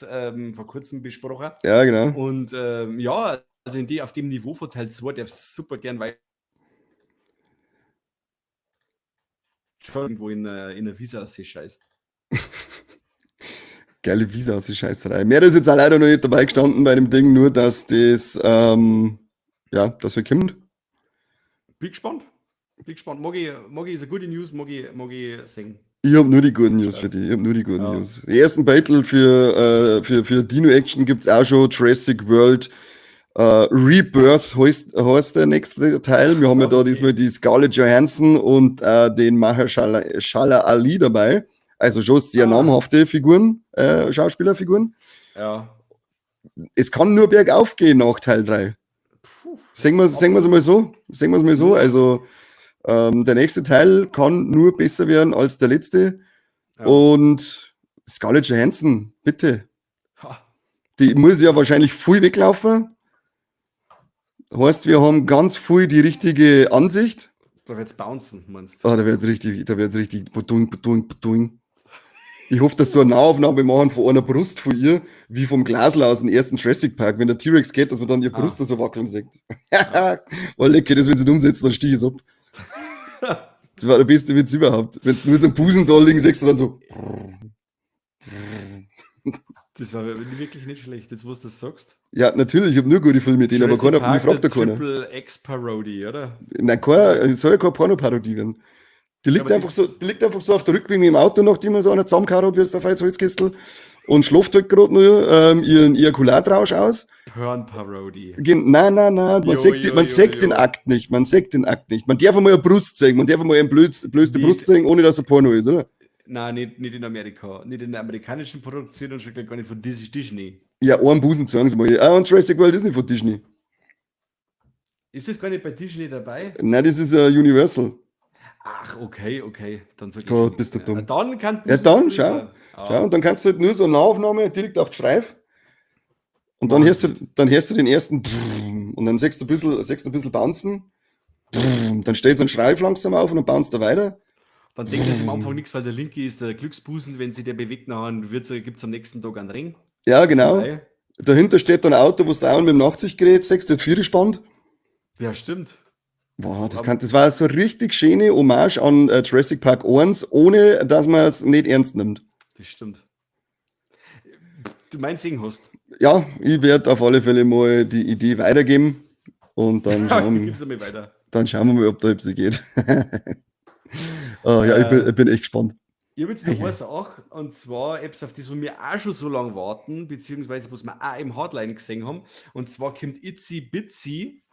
vor kurzem besprochen. Ja, genau. Und ja, also in die, auf dem Niveau von Teil 2 darf es super gern weiter. Schon irgendwo in der Wiese ausscheißt. Geile Wiese aus der Scheißerei. Mehr ist jetzt auch leider noch nicht dabei gestanden bei dem Ding, nur dass das ja, dass er kommt. Bin gespannt. Bin gespannt. Mag ich, ist eine gute News, mag ich sehen. Ich hab nur die guten News für dich. Ich hab nur die guten Ja. News. Die ersten Battle für Dino Action gibt's auch schon. Jurassic World Rebirth heißt der nächste Teil. Wir haben ja da diesmal die Scarlett Johansson und den Mahershala Ali dabei. Also schon sehr namhafte Figuren, Schauspielerfiguren. Ja. Es kann nur bergauf gehen nach Teil 3. Puh. Sehen wir's mal so. Sehen wir's mal so. Also der nächste Teil kann nur besser werden als der letzte. Ja. Und Scarlett Johansson, bitte. Ha. Die muss ja wahrscheinlich viel weglaufen. Heißt, wir haben ganz viel die richtige Ansicht. Da wird's bouncen, meinst du? Ah, da wird's richtig, da wird's richtig badung, badung, badung. Ich hoffe, dass so eine Nahaufnahme machen von einer Brust von ihr, wie vom Glasl aus dem ersten Jurassic Park, wenn der T-Rex geht, dass man dann ihre Brust so wackeln sieht. Oh, lecker, das, wenn sie nicht umsetzen, dann stich ich's ab. Das war der beste Witz überhaupt. Wenn du nur so einen Busen da liegen siehst, du dann so. Das war wirklich nicht schlecht, jetzt wo du das sagst. Ja, natürlich, ich hab nur gute Filme mit denen, aber Jurassic keiner, mich Park, fragt da der keiner. Triple X-Parodie, oder? Nein, es soll ja keine Pornoparodie werden. Die Ja, aber das liegt einfach so auf der Rückbank im Auto, nachdem er so einer zusammengehauen hat, wie es der Holzkistel, und schläft halt grad nur ihren Ejakulatrausch aus. Porn-Parodie. Nein, nein, nein, man Jo, sieht jo, man jo, sieht jo. den Akt nicht, man sieht den Akt nicht. Man darf einmal eine Brust sehen, man darf einmal eine blöde Nicht. Brust sehen, ohne dass er Porno ist, oder? Nein, nicht in Amerika. Nicht in der amerikanischen Produktion und schon gar nicht von Disney. Ja, einen Busen zeigen sie mal. Ah, und Jurassic World ist nicht von Disney. Ist das gar nicht bei Disney dabei? Nein, das ist Universal. Ach, okay, okay. Dann sag ich Gott, schon bist du nichts mehr. dumm. Ah, dann kann Ja, dann, das schau. sein. Ah. Schau, und dann kannst du halt nur so eine Nahaufnahme direkt auf die Schreif. Und dann hörst du den ersten Brrrr, und dann siehst du ein bisschen bouncen. Brrrr, dann steht so ein Schreif langsam auf und dann bounced er weiter. Dann denkt er sich am Anfang nichts, weil der linke ist der Glücksbusen, wenn sich der bewegt, nachher gibt's am nächsten Tag einen Ring. Ja, genau. Dabei. Dahinter steht dann ein Auto, wo du auch mit dem Nachtsichtgerät siehst, der Viere spannt. Ja, stimmt. Boah, Aber das war so richtig schöne Hommage an Jurassic Park 1, ohne dass man es nicht ernst nimmt. Das stimmt. Du meinst Singen hast. Ja, ich werd auf alle Fälle mal die Idee weitergeben und Ja, gib's einmal weiter. dann schauen wir mal, ob da etwas geht. Oh, ja, ich bin echt gespannt. Ich habe jetzt noch eine Sache, und zwar etwas, auf das wir auch schon so lange warten, beziehungsweise was wir auch im Hardline gesehen haben. Und zwar kommt Itsy Bitsy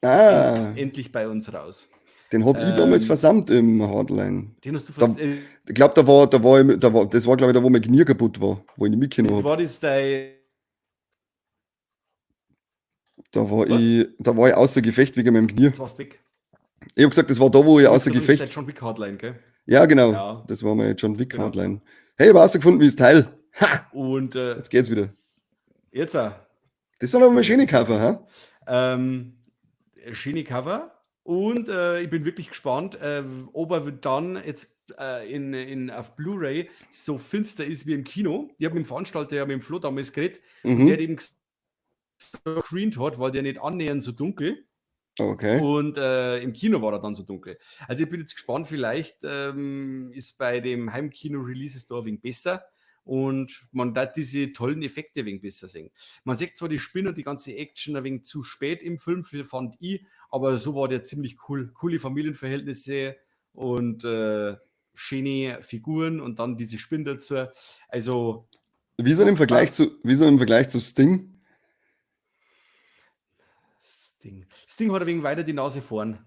endlich bei uns raus. Den hab ich damals versammelt im Hardline. Den hast du Da, ich glaube, das war, glaube ich, da, wo mein Knie kaputt war, wo ich nicht mitgenommen habe. War das dein. Da war ich außer Gefecht wegen meinem Knie. Jetzt warst weg. Ich habe gesagt, das war da, wo ich außer Gefecht. John Wick Hardline, gell? Ja, genau. Ja. Das war mein John Wick Hardline. Hey, ich habe rausgefunden, wie das Teil. Ha! Und jetzt geht's wieder. Jetzt auch. Das sind aber mal schöne Cover, hä? Schöne Cover. Und ich bin wirklich gespannt, ob er dann jetzt auf Blu-ray so finster ist wie im Kino. Ich habe mit dem Veranstalter, ja mit dem Flo damals geredet, und der hat eben gescreent hat, war der nicht annähernd so dunkel. Und im Kino war er dann so dunkel. Also ich bin jetzt gespannt, vielleicht ist bei dem Heimkino-Release da ein wenig besser und man darf diese tollen Effekte ein wenig besser sehen. Man sieht zwar die Spinne und die ganze Action ein wenig zu spät im Film, fand ich, aber so war der ziemlich cool. Coole Familienverhältnisse und schöne Figuren und dann diese Spinne dazu. Also Wie so im Vergleich zu Sting? Sting. Sting hat ein wenig weiter die Nase vorn.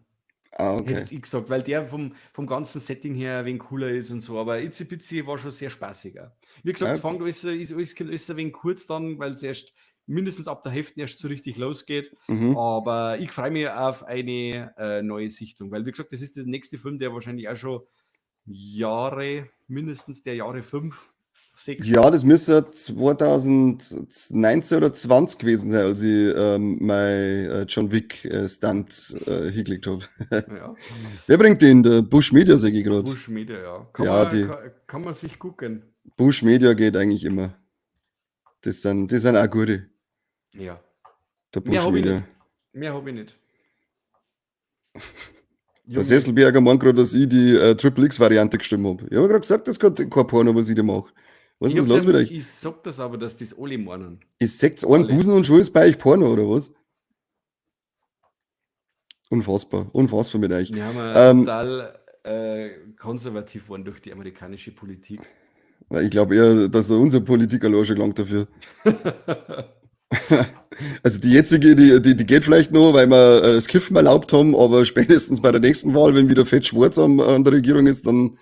Ah, okay. Hätte ich gesagt, weil der vom ganzen Setting her ein wenig cooler ist und so. Aber Itsy Bitsy war schon sehr spaßiger. Wie gesagt, fängt alles, ist alles ein wenig kurz dann, weil es erst mindestens ab der Hälfte erst so richtig losgeht. Aber ich freue mich auf eine neue Sichtung, weil, wie gesagt, das ist der nächste Film, der wahrscheinlich auch schon Jahre, mindestens der Jahre 5, 6. Ja, das müsste 2019 oder 20 gewesen sein, als ich mein John Wick Stunt hingelegt habe. Ja. Wer bringt den? Der Busch Media, sag ich gerade. Busch Media, ja. Kann, ja, kann man sich gucken. Busch Media geht eigentlich immer. Das sind auch gute. Ja. Der Busch Media. Mehr habe ich nicht. Der Sesselberger meint gerade, dass ich die Triple X-Variante gestimmt habe. Ich habe gerade gesagt, das ist kein Porno, was ich da mache. Was ist los mit euch? Ich sag das aber, dass das alle meinen. Ihr seht einen Busen und schon ist bei euch Porno, oder was? Unfassbar, unfassbar mit euch. Wir haben total konservativ geworden durch die amerikanische Politik. Ich glaube eher, dass unsere Politik allein schon gelangt dafür. Also die jetzige, die geht vielleicht noch, weil wir das Kiffen erlaubt haben, aber spätestens bei der nächsten Wahl, wenn wieder fett schwarz an der Regierung ist, dann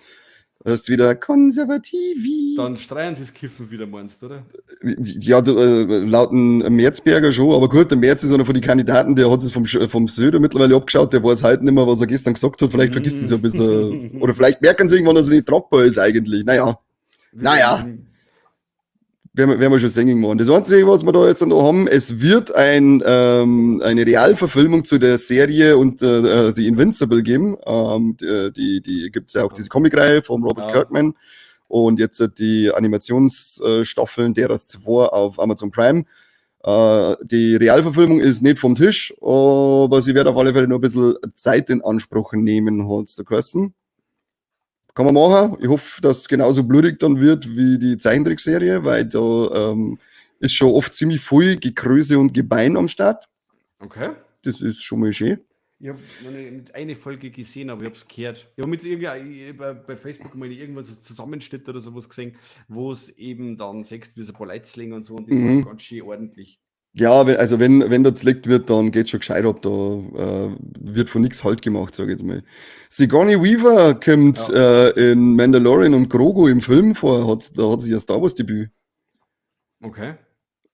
ist es wieder konservativ. Dann streichen sie das Kiffen wieder, meinst du, oder? Ja, laut dem Merzberger schon, aber gut, der Merz ist einer von den Kandidaten, der hat es vom Söder mittlerweile abgeschaut, der weiß halt nicht mehr, was er gestern gesagt hat, vielleicht vergisst er es ja ein bisschen, oder vielleicht merken sie irgendwann, dass er nicht tragbar ist eigentlich, naja. Naja. Werden wir schon singen machen. Das Einzige, was wir da jetzt noch haben, es wird eine Realverfilmung zu der Serie und The Invincible geben. Die gibt's ja auch, diese Comicreihe von Robert Kirkman. Und jetzt die Animationsstaffeln derer 2 auf Amazon Prime. Die Realverfilmung ist nicht vom Tisch, aber sie wird auf alle Fälle noch ein bisschen Zeit in Anspruch nehmen, hat's da geheißen. Kann man machen. Ich hoffe, dass es genauso blutig dann wird wie die Zeichentrickserie, weil da ist schon oft ziemlich viel Gekröse und Gebein am Start. Okay. Das ist schon mal schön. Ich habe noch nicht eine Folge gesehen, aber ich habe es gehört. Ich habe mit irgendwie bei Facebook mal irgendwo so Zusammenschnitt oder sowas gesehen, wo es eben dann sechst, wie so ein paar Leitzlinge und so, und das war ganz schön ordentlich. Ja, wenn da zerlegt wird, dann geht's schon gescheit ab. Da wird von nichts Halt gemacht, sag ich jetzt mal. Sigourney Weaver kommt in Mandalorian und Grogu im Film vor, da hat sie ihr Star Wars Debüt. Okay.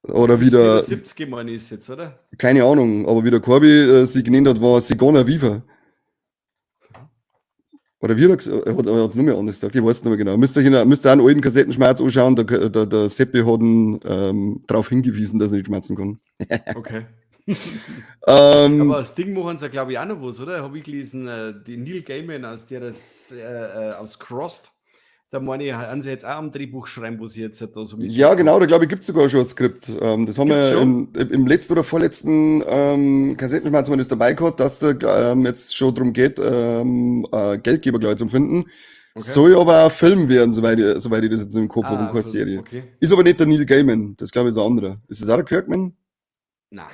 Oder Das wieder 70 meine ich jetzt, oder? Keine Ahnung, aber wie der Corby sie genannt hat, war Sigourney Weaver. Oder wie hat er gesagt, er hat's nur mehr anders gesagt, ich weiß nicht mehr genau. Müsst ihr auch einen alten Kassettenschmerz anschauen, der Seppi hat ihn darauf hingewiesen, dass er nicht schmerzen kann. Okay. Aber das Ding machen sie, glaub ich, auch noch was, oder? Hab ich gelesen, die Neil Gaiman aus der das aus Crossed, da meine ich, haben sie jetzt auch am Drehbuch schreiben, wo sie jetzt da so mit Ja, genau, da glaube ich, gibt's sogar schon ein Skript. Das haben Gibt's wir schon? im letzten oder vorletzten Kassettenschmerz haben wir das dabei gehabt, dass da jetzt schon darum geht, Geldgeber, glaub ich, zu finden. Okay. Soll aber auch Film werden, soweit ich das jetzt im Kopf habe, Ah, und keine Film, Serie. Okay. Ist aber nicht der Neil Gaiman, das glaube ich ist ein anderer. Ist das auch der Kirkman? Nein.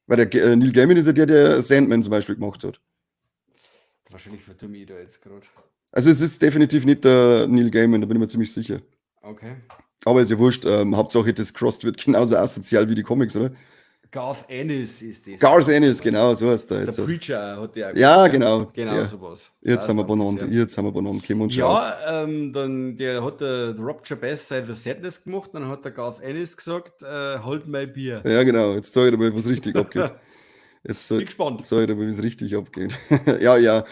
Weil der Neil Gaiman ist ja der, der Sandman zum Beispiel gemacht hat. Wahrscheinlich vertue ich da jetzt grad. Also es ist definitiv nicht der Neil Gaiman, da bin ich mir ziemlich sicher. Okay. Aber ist ja wurscht. Hauptsache, das Crossed wird genauso asozial wie die Comics, oder? Garth Ennis ist das. Garth Ennis, genau, so heißt der Der jetzt. Preacher hat der auch Ja, gemacht, gell? genau. Genau Der. sowas. Jetzt haben wir Passt, danke benannt. sehr. Jetzt haben wir benannt. Kommen und schau aus. Ja, dann der hat der Rob Chabez sein The Sadness gemacht, dann hat der Garth Ennis gesagt, hold my beer. Ja, genau. Jetzt zeige ich dir mal, was richtig abgeht. Jetzt Bin gespannt. zeige ich dir mal, wie es richtig abgeht. Ja.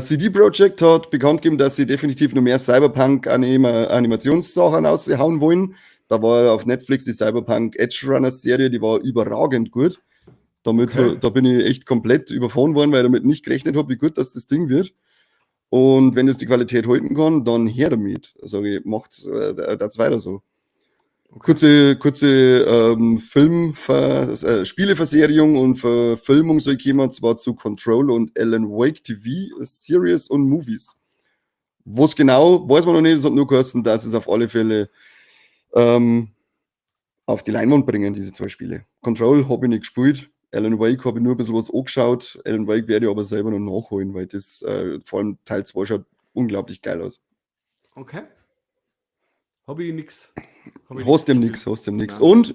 CD Projekt hat bekannt gegeben, dass sie definitiv noch mehr Cyberpunk-Animationssachen raushauen wollen. Da war auf Netflix die Cyberpunk Edgerunners Serie, die war überragend gut. Damit, da bin ich echt komplett überfahren worden, weil ich damit nicht gerechnet habe, wie gut das Ding wird. Und wenn es die Qualität halten kann, dann her damit. Sage ich, macht's das weiter so. Kurze Spieleverserierung und Verfilmung soll kommen, und zwar zu Control und Alan Wake TV Series und Movies. Was genau, weiß man noch nicht, es hat nur geheißen, dass es auf alle Fälle auf die Leinwand bringen, diese zwei Spiele. Control habe ich nicht gespielt, Alan Wake habe ich nur ein bisschen was angeschaut, Alan Wake werde ich aber selber noch nachholen, weil das vor allem Teil 2 schaut unglaublich geil aus. Okay. Habe ich nix. Hab ich Hast dem gespielt. nix, hast dem nix. Nein. Und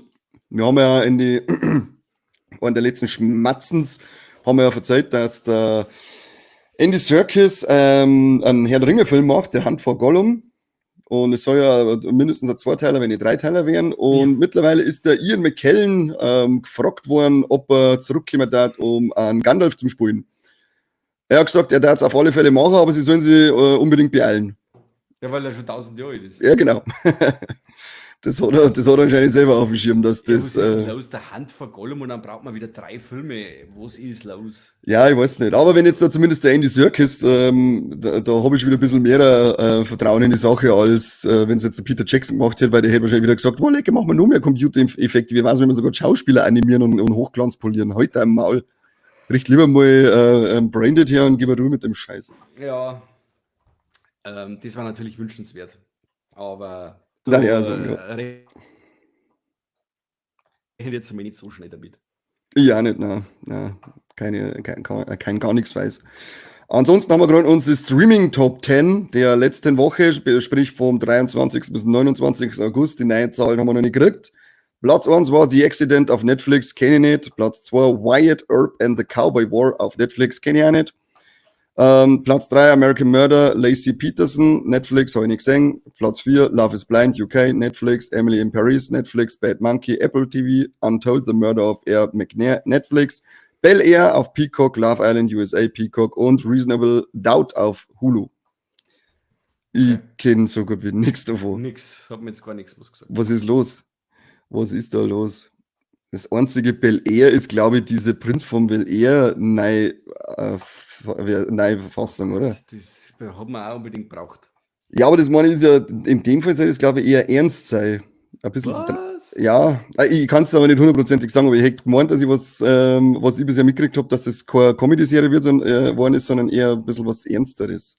wir haben ja in die einen der letzten Schmatzens haben wir ja verzeiht, dass der Andy Serkis einen Herr der Ringe-Film macht, der Hunt for Gollum. Und es soll ja mindestens ein Zweiteiler, wenn nicht Dreiteiler wären. Und mittlerweile ist der Ian McKellen gefragt worden, ob er zurückkommen darf, um einen Gandalf zu spielen. Er hat gesagt, er darf es auf alle Fälle machen, aber sie sollen sich unbedingt beeilen. Ja, weil er schon 1000 Jahre alt ist. Ja, genau. Das hat er anscheinend selber auf dem Schirm, dass Ja, das. was ist los? Der Hunt for Gollum und dann braucht man wieder 3 Filme. Was ist los? Ja, ich weiß nicht. Aber wenn jetzt da zumindest der Andy Serkis, da habe ich wieder ein bisschen mehr Vertrauen in die Sache, als wenn es jetzt der Peter Jackson gemacht hätte, weil der hätte wahrscheinlich wieder gesagt, oh, lecker, machen wir noch mehr Computereffekte. Wir weiß, wenn wir sogar Schauspieler animieren und Hochglanz polieren. Heute am Maul. Richt lieber mal Braindead her und gib mir Ruhe mit dem Scheiß. Ja. Das war natürlich wünschenswert. Aber Nein, da, ja, also, ja. rechne ich jetzt mal nicht so schnell damit. Ja, nicht, nein, nein. Kein gar nichts weiß. Ansonsten haben wir gerade unsere Streaming Top 10 der letzten Woche, sprich vom 23. bis 29. August. Die neuen Zahlen haben wir noch nicht gekriegt. Platz 1 war The Accident auf Netflix, kenne ich nicht. Platz 2 Wyatt Earp and the Cowboy War auf Netflix, kenne ich auch nicht. Platz 3 American Murder, Laci Peterson, Netflix, habe ich nicht gesehen. Platz 4 Love is Blind, UK, Netflix, Emily in Paris, Netflix, Bad Monkey, Apple TV, Untold, The Murder of Air McNair, Netflix, Bel Air auf Peacock, Love Island USA, Peacock und Reasonable Doubt auf Hulu. Ich kenne so gut wie nichts davon. Nix, hab mir jetzt gar nichts was gesagt. Was ist los? Was ist da los? Das einzige Bel Air ist, glaube ich, diese Prinz von Bel Air neue Fassung, oder? Das hat man auch unbedingt braucht. Ja, aber das meine ich ist ja, in dem Fall soll das, glaube ich, eher ernst sein. Ein bisschen so Was? Ja, ich kann es aber nicht hundertprozentig sagen, aber ich hätte gemeint, dass ich was ich bisher mitgekriegt habe, dass das keine Comedy-Serie wird, sondern, worden ist, sondern eher ein bisschen was Ernsteres.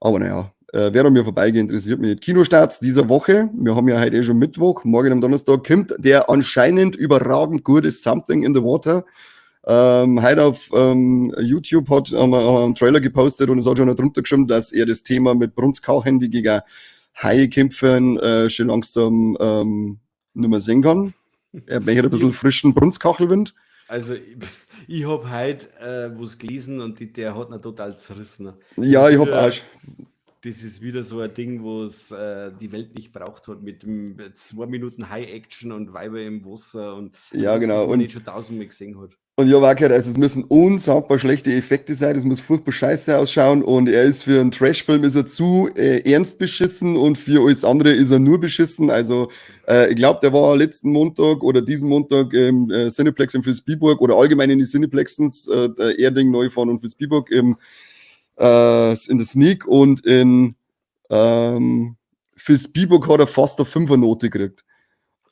Aber naja, wer an mir vorbeigeht, interessiert mich nicht. Kinostarts dieser Woche, wir haben ja heute eh schon Mittwoch, morgen am Donnerstag kommt der anscheinend überragend gute Something in the Water. Heute auf YouTube haben wir einen Trailer gepostet und es hat schon drunter geschrieben, dass er das Thema mit Brunzkauchen, die gegen Haie kämpfen, schon langsam nicht mehr sehen kann. Er möchte ein bisschen frischen Brunzkachelwind. Also ich hab heute was gelesen und der hat ihn total zerrissen. Ja, ich hab Wieder auch Das ist wieder so ein Ding, wo es die Welt nicht braucht hat, mit dem 2 Minuten High-Action und Weiber im Wasser und Ja, was, genau. was man Und nicht schon tausendmal gesehen hat. Und ich habe auch gehört, also es müssen unsagbar schlechte Effekte sein, das muss furchtbar scheiße ausschauen und er ist für einen Trash-Film ist er zu ernst beschissen und für alles andere ist er nur beschissen. Also ich glaub, der war letzten Montag oder diesen Montag im Cineplex in Vilsbiburg oder allgemein in die Cineplexens, der Erding, Neufahrn und Vilsbiburg in der Sneak und in Vilsbiburg hat er fast eine 5er-Note gekriegt.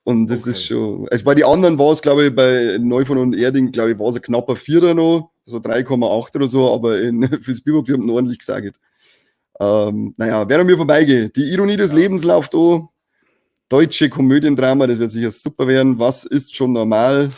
Und das ist schon, also bei den anderen war es, glaube ich, bei Neufahrn und Erding, glaube ich, war es ein knapper 4er noch, so 3,8 oder so, aber in Vilsbiburg, die haben ordentlich gesagt. Naja, wer an mir vorbeigeht, die Ironie des Lebens läuft an, deutsche Komödiendrama, das wird sicher super werden, was ist schon normal?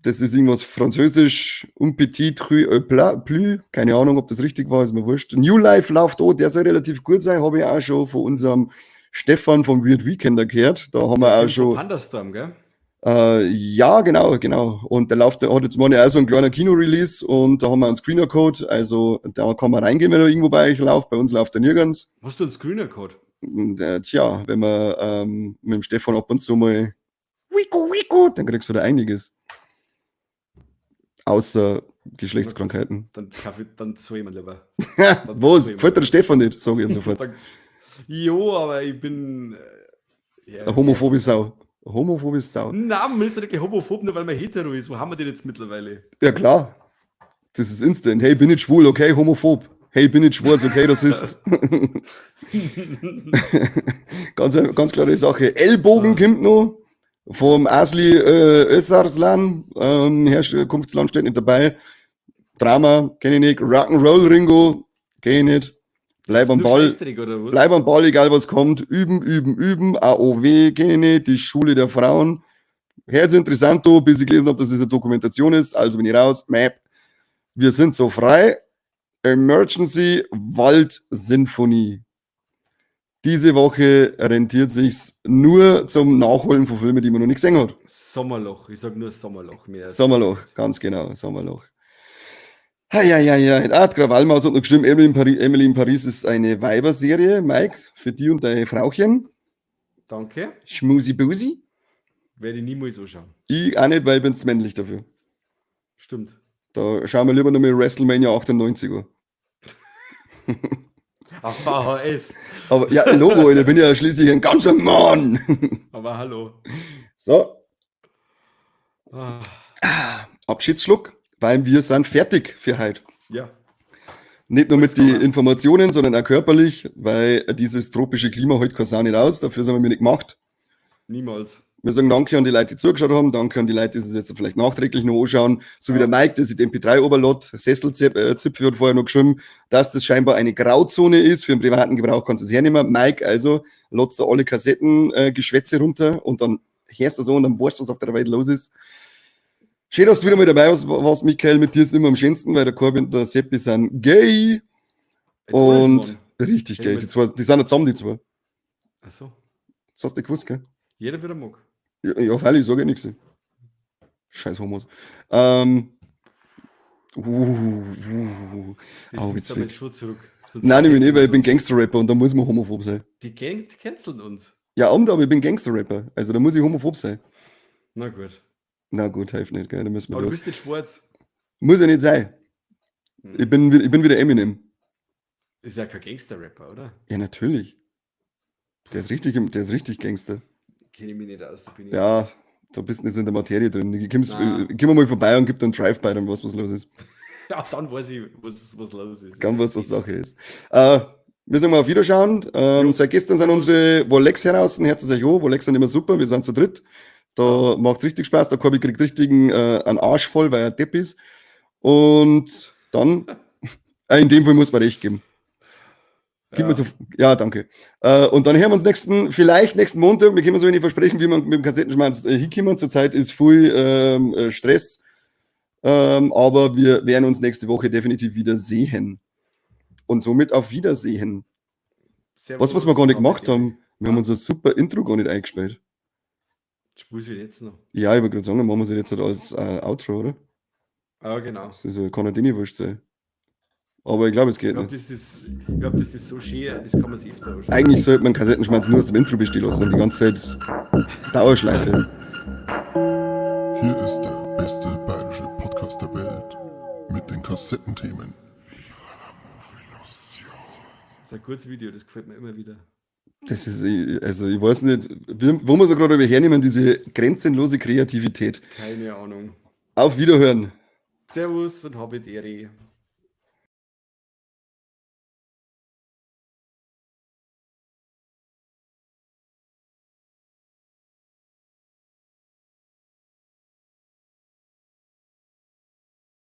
Das ist irgendwas Französisch. Un petit truc au plat, plus. Keine Ahnung, ob das richtig war, ist mir wurscht. New Life läuft auch, der soll relativ gut sein, habe ich auch schon von unserem Stefan vom Weird Weekender gehört. Da haben wir auch schon. Pandastorm, gell? Ja, genau. Und der läuft, der hat jetzt morgen auch so ein kleiner Kino-Release und da haben wir einen Screener-Code. Also da kann man reingehen, wenn er irgendwo bei euch läuft. Bei uns läuft er nirgends. Hast du einen Screener-Code? Und, tja, wenn man mit dem Stefan ab und zu mal Wiku, Wiku, dann kriegst du da einiges. Außer Geschlechtskrankheiten. Dann kauf ich, dann zahl ich mir lieber. Was? Gefällt dir der Stefan nicht? Sag ich ihm sofort. Dann, jo, aber ich bin ja, eine homophobe Sau. Homophobe Sau. Nein, man ist nicht homophob, nur weil man hetero ist. Wo haben wir den jetzt mittlerweile? Ja, klar. Das ist instant. Hey, bin nicht schwul, okay, homophob. Hey, bin nicht schwarz, okay, das ist. Ganz, ganz klare Sache. Ellbogen kommt noch vom Asli Özarslan. Herkunftsland steht nicht dabei. Drama, kenn ich nicht. Rock'n'Roll Ringo, kenn ich nicht. Bleib am Ball. Bleib am Ball, egal was kommt. Üben, üben, üben. AOW, kenn ich nicht. Die Schule der Frauen. Herz interessant, bis ich gelesen hab, dass es eine Dokumentation ist. Also bin ich raus. Map. Wir sind so frei. Emergency Wald Sinfonie. Diese Woche rentiert sich's nur zum Nachholen von Filmen, die man noch nicht gesehen hat. Sommerloch, ich sag nur Sommerloch. Mehr Sommerloch, ganz genau, Sommerloch. Hei, hei, hei, hei. Ah, die Krawallmaus hat noch geschrieben, Emily in Paris ist eine Weiberserie, Mike, für die und deine Frauchen. Danke. Schmusi Busi. Werde ich niemals anschauen. Ich auch nicht, weil ich bin zu männlich dafür. Stimmt. Da schauen wir lieber noch mal WrestleMania 98 an. Auf VHS. Aber ja, Logo, ich bin ja schließlich ein ganzer Mann. Aber hallo. So. Ah. Abschiedsschluck, weil wir sind fertig für heute. Ja. Nicht nur mit den Informationen, sondern auch körperlich, weil dieses tropische Klima heute kann es auch nicht aus, dafür sind wir nicht gemacht. Niemals. Wir sagen Danke an die Leute, die zugeschaut haben, danke an die Leute, die sich jetzt vielleicht nachträglich noch anschauen, so wie der Mike, der sich den MP3 oberlädt, Sesselzipfel hat vorher noch geschrieben, dass das scheinbar eine Grauzone ist, für den privaten Gebrauch kannst du es hernehmen. Mike, also, lädst da alle Kassetten- Geschwätze runter und dann hörst du so und dann weißt du, was auf der Welt los ist. Schön, dass du wieder mal dabei warst, Michael, mit dir ist immer am schönsten, weil der Corby und der Seppi sind gay. Jetzt Und weiß ich, richtig gay, Hey, die zwei, die sind ja zusammen, die zwei. Ach so. Das hast du nicht gewusst, gell? Jeder wieder mag. Ja, ja, freilich, ich sag ja nichts. Scheiß Homos. Das Au, nimmst du witzig. aber jetzt schon zurück. Sonst Nein, ich bin nicht, weil ich canceln bin Gangster-Rapper und da muss man homophob sein. Die canceln uns. Ja, und, aber ich bin Gangster-Rapper. Also da muss ich homophob sein. Na gut. Na gut, hilft nicht, gell? Da müssen wir Aber du durch. bist nicht schwarz. Muss ja nicht sein. Hm. Ich bin wieder Eminem. Ist ja kein Gangster-Rapper, oder? Ja, natürlich. Der ist richtig Gangster. Kenne ich mich nicht aus, da bin ich Ja, raus. da bist du nicht in der Materie drin. Nein. Komm mal vorbei und gib dann Drive-By, dann weißt du, was los ist. Ja, dann weiß ich, was los ist. Dann weißt du, was Sache ist. Wir sagen mal auf Wiederschauen. Seit gestern sind unsere Volex heraus. Herz euch an. Volex sind immer super. Wir sind zu dritt. Da macht's richtig Spaß. Der Corby kriegt richtigen einen Arsch voll, weil er Depp ist. Und dann, in dem Fall muss man recht geben. Gib mir so, ja, danke. Und dann hören wir uns vielleicht nächsten Montag. Wir können so wenig versprechen, wie wir mit dem Kassettenschmalz hinkommen. Zurzeit ist viel Stress. Aber wir werden uns nächste Woche definitiv wieder sehen. Und somit auf Wiedersehen. Servus, Was wir gar nicht gemacht Danke. haben, wir haben unser super Intro gar nicht eingespielt. Spielst du jetzt noch? Ja, ich wollte gerade sagen, dann machen wir sie jetzt halt als Outro, oder? Ah, genau. Das ist ja, kann ja dir nicht wurscht sein. Aber ich glaube, es geht Ich glaub, nicht. glaub, das ist so schön, das kann man sich öfter anschauen. Eigentlich sollte man Kassettenschmalz nur aus dem Intro bestehen lassen und die ganze Zeit Dauerschleife. Hier ist der beste bayerische Podcast der Welt mit den Kassettenthemen. Viva la Movilusion. Das ist ein kurzes Video, das gefällt mir immer wieder. Das ist, also ich weiß nicht, wo wir so gerade über hernehmen, diese grenzenlose Kreativität. Keine Ahnung. Auf Wiederhören. Servus und habe die Ehre.